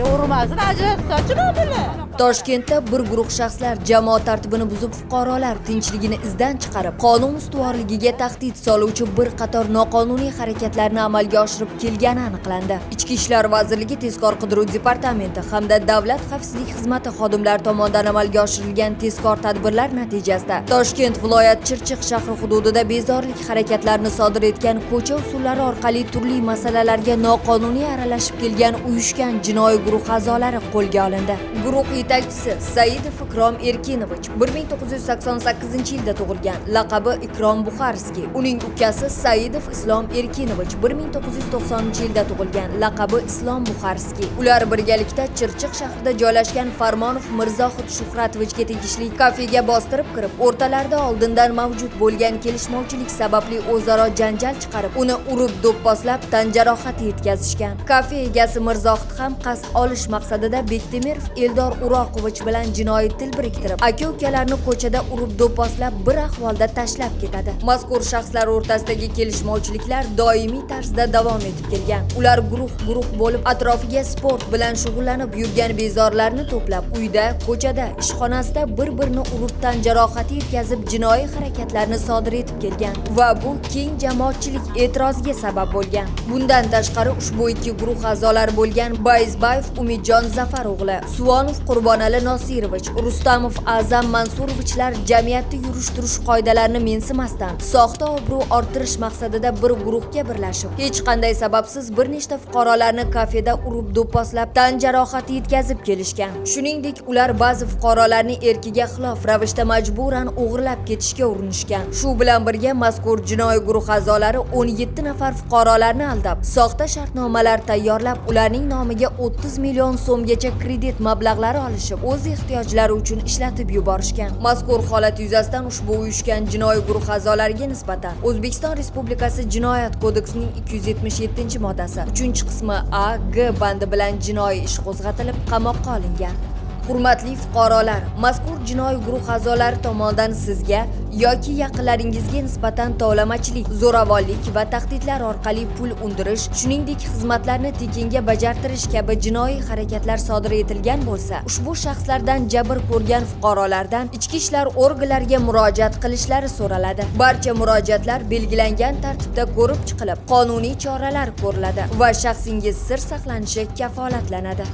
Urmasin, ajratsinchi bular. Toshkentda bir guruh shaxslar jamoat tartibini buzib, fuqarolar tinchligini izdan chiqarib, qonun ustuvorligiga tahdid soluvchi bir qator noqonuniy harakatlarni amalga oshirib kelgani aniqlandi. Ichki ishlar vazirligi tezkor qidiruv departamenti hamda Davlat xavfsizlik xizmati xodimlari tomonidan amalga oshirilgan tezkor tadbirlar natijasida Toshkent viloyat Chirchiq shahri hududida bezorilik harakatlarini sodir etgan, ko'cha usullari orqali turli masalalarga noqonuniy aralashib kelgan uyushgan jinoiy guruh a'zolari qo'lga olindi. Guruh yetakchisi Saidov Ikrom Erkinovich 1988 yilda tug'ilgan, laqabi Ikrom Buxarskiy. Uning ukasi Saidov Islom Erkinovich 1990 yilda tug'ilgan, laqabi Islom Buxarskiy. Ular birgalikda Chirchiq shahrida joylashgan Farmonov Mirzohid Shuhratovichga tegishli kafega bostirib kirib, o'rtalarida oldindan mavjud bo'lgan kelishmovchilik sababli o'zaro janjal chiqarib, uni urib do'pposlab, tan jarohati yetkazishgan. Kafe egasi Mirzohid ham qasd olish maqsadida Bektemirov Eldor Uroqovich bilan jinoiy til biriktirib, aka ukalarni ko'chada urib do'pposlab, bir ahvolda tashlab ketadi. Mazkur shaxslar o'rtasidagi kelishmovchiliklar doimiy tarzda davom etib kelgan. Ular guruh guruh bo'lib, atrofiga sport bilan shug'ullanib yurgan bezorlarni to'plab, uyda, ko'chada, ishxonasida bir birini urib, tan jarohati yetkazib, jinoiy harakatlarni sodir etib kelgan va bu keng jamoatchilik e'tiroziga sabab bo'lgan. Bundan tashqari, ushbu ikki guruh a'zolari bo'lgan Bayzbayev Umidjon Zafar o'g'li, Suvonov Qurbonali Nosirovich, Rustamov Azam Mansurovichlar jamiyatda yurish turish qoidalarini mensimasdan, soxta obro' orttirish maqsadida bir guruhga birlashib, hech qanday sababsiz bir nechta fuqarolarni kafeda urib do'pposlab, tan jarohati yetkazib kelishgan. Shuningdek, ular ba'zi fuqarolarni erkiga xilof ravishda majburan o'g'irlab ketishga urinishgan. Shu bilan birga, mazkur jinoiy guruh a'zolari 17 nafar fuqarolarni aldab, soxta shartnomalar tayyorlab, ularning nomiga 30 million so'mgacha kredit mablag'lari olishib, o'z ehtiyojlari uchun ishlatib yuborishgan. Mazkur holat yuzasidan ushbu uyushgan jinoiy guruh a'zolariga nisbatan O'zbekiston Respublikasi Jinoyat kodeksining 277 moddasi 3 qismi A, G bandi bilan jinoiy ish qo'zg'atilib, qamoqqa olingan. Hurmatli fuqarolar, mazkur jinoiy guruh a'zolari tomonidan sizga yoki yaqinlaringizga nisbatan tovlamachilik, zo'ravonlik va tahdidlar orqali pul undirish, shuningdek, xizmatlarni tekinga bajartirish kabi jinoiy harakatlar sodir etilgan bo'lsa, ushbu shaxslardan jabr ko'rgan fuqarolardan ichki ishlar organlariga murojaat qilishlari so'raladi. Barcha murojaatlar belgilangan tartibda ko'rib chiqilib, qonuniy choralar ko'riladi va shaxsingiz sir saqlanishi kafolatlanadi.